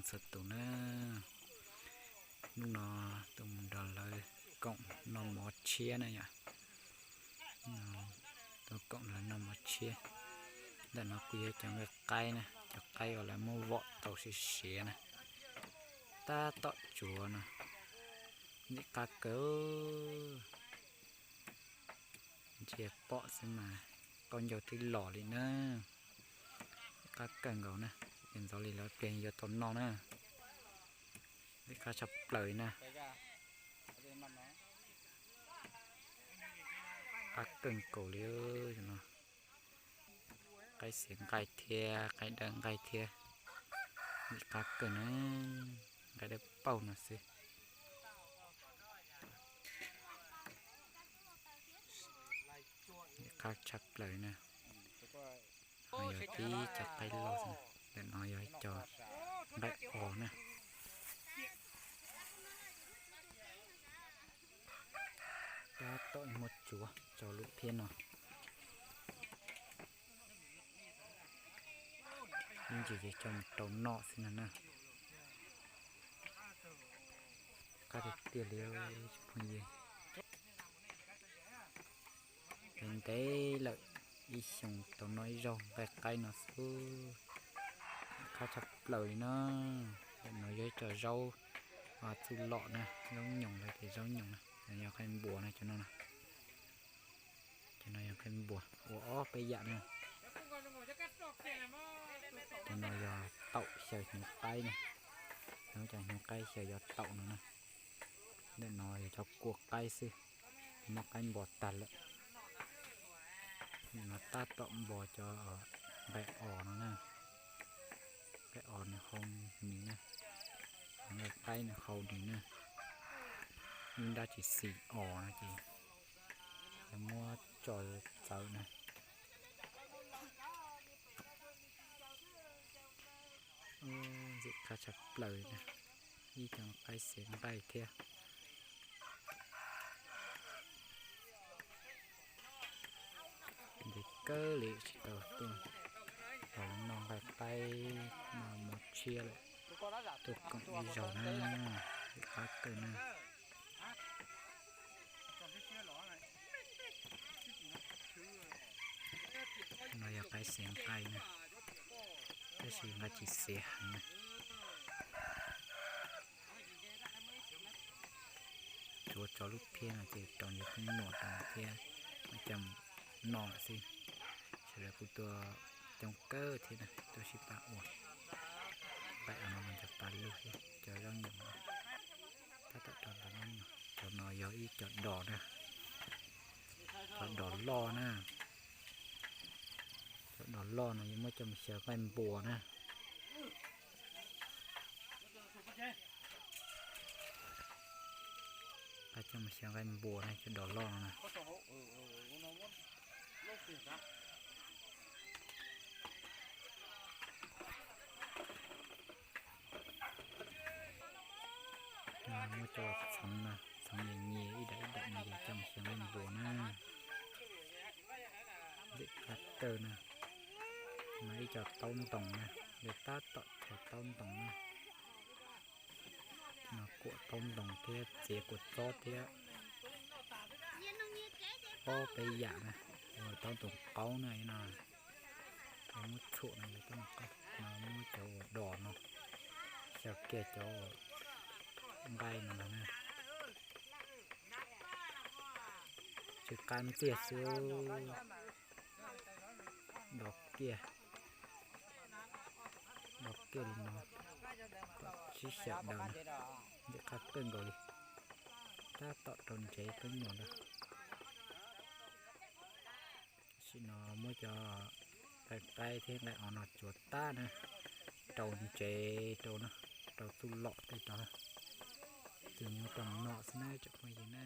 Txhua tus na, hnub no tuaj mus nrog lawv koom noj mov tshiab na yom. Tuaj koom lawv noj mov tshiab. Ntawm no kuj yog cov nqaij qaib na, cov qaib uas lawv muab vom tau siav siav na. Tab tom tsuav no, ntxim qab kawg. Ntsia pom xwb mas qaub ncaug twb los li na. Ntxim qab kawg nkaus na, ntxov li lawv pliag yuav tau noj na. Ntxim qab tshaj plaws na. Qab kawg nkaus li no. Qaib xiav nqaij thiab qaib dawb nqaij thiab. Ntxim qab kawg na, nqaij dawb paug no xwb. Ntxim qab tshaj plaws na. Ho yog tib cov qaib loj xwb, ntawm no yog ib co nqaij os na. Tab tom muab tsuav tso lub phiab no. Ib ntsis ces coj mus rau noj xwb no na. Qab tiag tiag li tsoom phooj ywg. Ntev ntev lawm, ib xyoos tau noj ib zaug nqaij qaib no xwb. Qab tshaj plaws li no. Ntawm no yog ib co zaub txuj lom na, zaub nyoos los tias zaub nyoos na, yog nqaij npuas na cov no na. Cov no yog nqaij npuas ua ob peb yam na. Cov no yog taum xyaw hnyuv qaib na, cov hnyuv qaib xyaw yog taum no na. Ntawm no yog cov kua qaib xwb, muab qaib npog tag lawm. Ntawm no tab tom npog cov nqaij os no na. Nqaij os nws hau nws na, nqaij qaib nws hau nws na. Ib nrab tsis xis os no ces lawv muab tso txawv na. Ntxim qab tshaj plaws na, ib co qaib xev nqaij thiab. Ntev kawg li tsis tau tuaj noj nqaij qaib, noj mov tshiab lawm. Tuaj koom ib zaug na, ntxim qab kawg na. No yog qaib xev nqaij na, tab sis nqaij tsis xev heev na. Tsuav tso lub phiab no ces rau ntawm peb nuam rau thiab, coj mus noj lawm xwb. Sawv daws kuj tuaj coob kawg thiab na, tuaj sib pab ua. Nqaij os no mas cov pas lug thiab cov zaub nyoos no. Tab tom rau ntawm no, cov no yog ib co dos na, cov dos loj na. Cov dos loj no yuav muab coj mus xyaw nqaij npuas na. Coj mus xyaw nqaij npuas na, cov dos loj no na. Muab cov txhoov na, txhoov nyias nyias ib daim ib daim no ces coj mus xyaw nqaij npuas na. Ntxim qab kawg na. No ib co taub ntoos na, lawv tab tom txhos taub ntoos na. No kuam taub ntoos thiab txiav kua txob thiab. Ob peb yam na, taub ntoos qaub na no. Muab tshuam no, muab cov uas dos no, xyaw kiag cov uas nqaij no los na. Tsw qab ntxiag xwb. Dos kiag, dos kiag li no, sib xyaw daws na, ntxim qab kawg nkaus li. Tab tom rau ntsev peb nuam ntag. Tam sim no muab cov nqaij qaib thiab nqaij os no tsuav tag na, rau ntsev rau na, rau txuj lom tej rau na, ces yuav rau mus noj xwb na tsoom phooj ywg na.